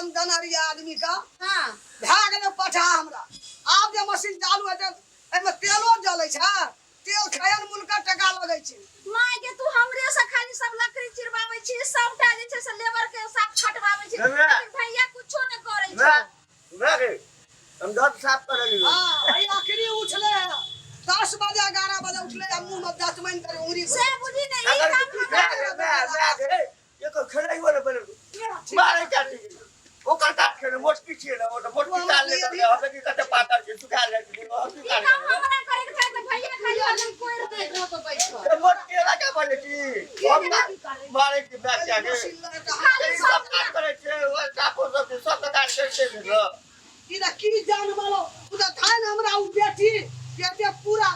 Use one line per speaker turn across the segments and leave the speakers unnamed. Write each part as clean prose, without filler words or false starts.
हम दनहरिया आदमी का।
हाँ।
भए गेलै पठा हमरा। आब जे मशीन चालू हेतै एहिमे तेलो जलै छै, तेल खायल मुलका टका लगै छै।
माय के तू हमरे से खाली सब लकड़ी चिरवाबै छी, सबटा जे छै से लेबर के साथ छटवाबै छी, लेकिन भैया कुछो नहि करै छै।
रे हम दर्द साफ कर लियो।
हाँ, अई अखनी उठले है 10 बजे 11 बजे उठले है, मुंह में दतमैन करे उंगली
से बुझी ने ई काम हमरा
अगर एको खेलै वाला बने मारे काटी ओकर काट खेले मोटकी छियै ने, ओ तऽ मोटकी काट ले तऽ हम की कते पातर छै सुखा जाइ छै। हम की
ई
काट
काम हमरा करे के छै तऽ भैया खाली हरदम कोइर दैत रहतो बैठल।
मोटकी वाला क्या बने छी हम मारे की बैठ जाके
मशीन लगा
खाली
ई सब काज करै छै, ओ चाकू सब छै, सब तऽ काज करिते छै ने।
ई तऽ की जान मालो उ तऽ धान हमरा उ बेटी बेटे पूरा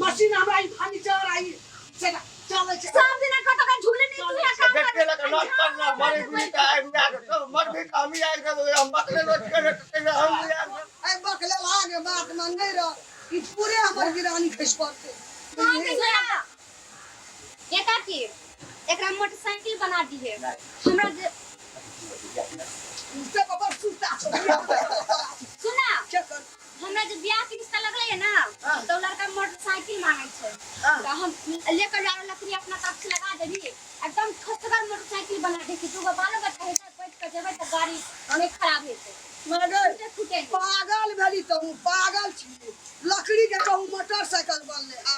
मशीन हमरा ई फर्नीचर आई से चलै छै।
सब दिना कतऽ के झूले नहीं तू है काम
बेटे लगा नोट करना मरे भी का आबि जाके सब मर भी का हम आबि जाबे, हम बकले नोट करे तऽ हम आबि जाबे।
एहि बकले लागे बात में नहि रह, ई पूरे हमर गिरानी खसि पड़तै।
ये काकी एकरा मोटरसाइकिल बना दिहे हमरा जे
से बड़ सुस्ता छौ।
सुना
के कर
हमरा जे बियाह के रिश्ता लगलै है ना
हाँ।
तो लड़का मोटरसाइकिल मांगे छै
हाँ।
तो हम लेकर जा लकड़ी अपना तरफ से लगा देबी, एकदम ठोसगर मोटरसाइकिल बना दे कि दूगो बालो बच्चा हेतै बैठ के जेबै तऽ गाड़ी नहि खराब हेतै।
मगर
टूटे फूटे नहि।
पागल भेली तू, पागल छी। लकड़ी के कहू मोटरसाइकिल बनले आ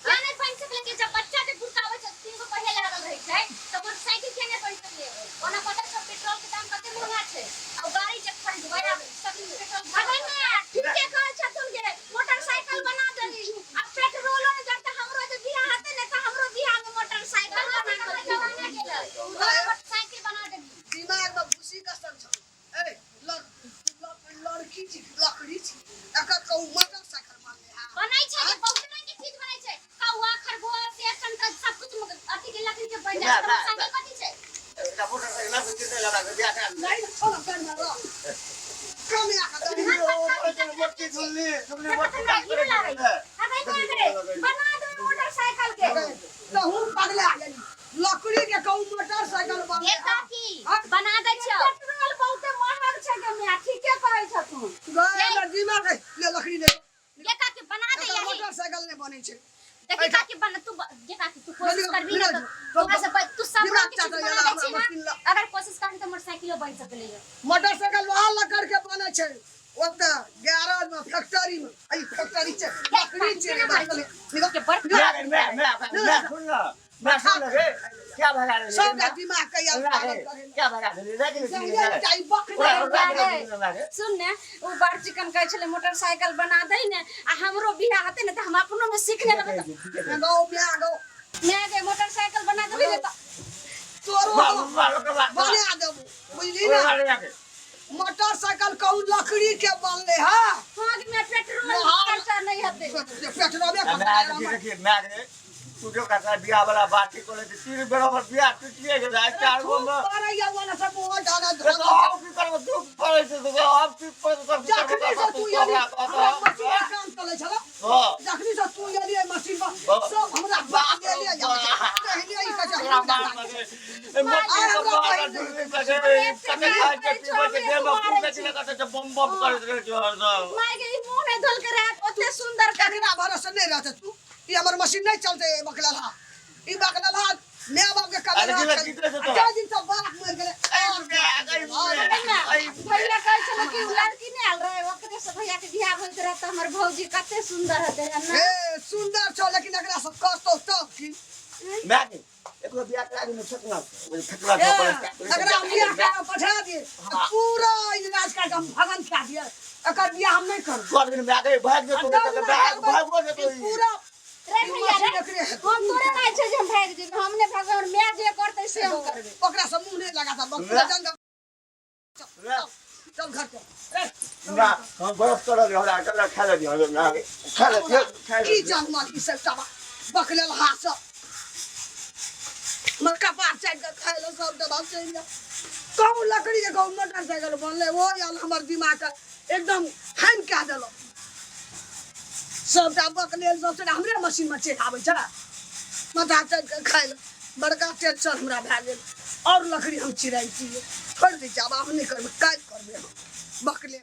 किया नहि बनि सकलै कि जब बच्चा के गुड़काबै छै तीन गो पहिया लागल रहै छै तऽ मोटरसाइकिल किया नहि बनि सकलै? ओना पता छै पेट्रोल के दाम कते महंगा छै आ गाड़ी जे खरीदबै आब सब पेट्रोल
अरे मैं ठीके कहै छथुन जे मोटरसाइकिल बना देली आ पेट्रोलो नहि जब तक हमरो जे बियाह हेतै ने तऽ हमरो बियाह में मोटरसाइकिल बना
कहाँ
देली।
जमाना गेलै मोटरसाइकिल बना देली।
दिमाग में भूसी कसल छौ। ए लड़की छी लकड़ी छी एकर कहू मोटरसाइकिल बनले हा।
बनै छै जे बहुत रंग के चीज बनै छै, कौआ खरगोश शेर शंकर सब कुछ अथी के लकड़ी के बन जाइ छै। मोटरसाइकिल कथी छै?
एकटा मोटरसाइकिल लऽ के चिन्है लगा के बियाह करा
नहीं छोड़ कर में रह कम या का दे।
मोटकी झुल्ली झुल्ली
तऽ
मोटकी
हमरा
काज
घिन
करै
लागै
छै।
अरे माय
बना दे मोटरसाइकिल के।
तहु पगला गेली लकड़ी के कहू मोटरसाइकिल बनले
ये काकी बना दै छियौ।
पेट्रोल बहुते महग छै गे माय, ठीके कहै छथुन।
गए हमर दिमाग है, ले लकड़ी ले।
ये काकी बना दे
एकर
यही।
मोटरसाइकिल नहीं बनै छै।
देखी काकी बना तू ये काकी तू कोशिश करबी ना
निकल,
तो तोरा से तू सब
दिमाग
रंग के चीज
चाटै
बना
हमरा
दै छी
मशीन
ना।
ला।
अगर कोशिश करबी तो मोटरसाइकिलो बन सकलै है।
मोटरसाइकिल लोहा लकड़ के बनै छै ओतऽ गैराज में फैक्ट्री में। आई फैक्ट्री छै लकड़ी छै रे बाप रे। निकल।
के बड़
मैं मैं मैं मैं सुन ना मैं सुन रे क्या भगा रहे
सबटा दिमाग के यार पागल करे।
क्या भगा रहे रे के
जहिया चाही बकरी।
सुन ने ओ बड़ चिकन कहै छलै मोटरसाइकिल बना दै ने आ हमरो बियाह हेतै ने तऽ हम अपनो में सीख लेबै तऽ
गौ बियाह गौ
माय गे मोटरसाइकिल बना देबी ने तऽ
तोरो बना देबो बुझली ना। मोटरसाइकिल कहू लकड़ी के बनले हा।
हाँ कि मैं पेट्रोल खर्चा नहीं हेतै।
पेट्रोले
मैं तू जो कहता बियाह वाला बात ठीक करे तीन बेर हमर बियाह टूटिए गेल आइ चार गो में।
पारैया वाला सब मोह डाला
तो हम की करबो दुख पड़ै छै तो हम की पड़ै छै
जखनी से तू एली हमरा मशीन पर काम चलै छला।
हां
जखनी से तू एली एहि मशीन पर सब हमरा बाप ले ले जाय छै। पहिले ई कहै छै
तोरा
हमरा
मार दे मोटी के मार झुल्ली पे कते खाय के पीबै के देह में फूके छै कते छै बम बम करैत रहै छै हरदम।
माय गे ई मुंह नहीं धोल के रात ओते सुंदर
ककरा भरोसे नहीं रहते तू। ई हमर मशीन नहीं चलते ई बकलहा। ई बकलहा my बाप के कमे
अरे
ना
की
खेल।
की छै
आ दिन सब बाप मर गेलै।
भैया कहै छलै कि उ लड़की नहि आयल रहै ओकरे से भैया के बियाह होइत रहै तऽ हमर भौजी कते सुंदर हेतै रहै ने।
ए सुंदर छौ लेकिन एकरा सब कष्ट तब की
my के एकरो बियाह करा देने फेकना फेकना
ए, एकरा बियाह करा पठा दिए पूरा इलाज कर के हम भगन खा दिए। एकर बियाह हम नहीं करब।
कर दिन my के भाग जेतो तऽ भाग भागो जेतो
ई पूरा
रे भैया रे
मशीन एकरे हेतै।
हम तोरे नहि छै जे हम भागि जेबै, हम नहि भागबै, हमर माय जे करतै से हम करबै।
ओकरा से मुंह नहीं लगाता पूरा जंगल। चल चल घर पे।
ना हम बरफ करल हमरा चल खा ले दियो ना खा ले खा
की जानवर ई सब सब बकलेल हाथ सब हमर कपार चाटि कऽ खाय लए सब दबा चलि गेल। कहूँ लकड़ी के कहूँ मोटरसाइकिल बनलै ओ आयल हमर दिमाग के एकदम हैंग कए देलक। सबटा बकलेल सब सबटा हमरे मशीन में चढ़ि आबै छै माथा चाटि कऽ खाय लए। बड़का टेंशन हमरा भए गेल और लकड़ी हम चिराइ छियै। छोड़ि दै छियै, आब आब नहि करबै, काल्हि करबै हम। बकले।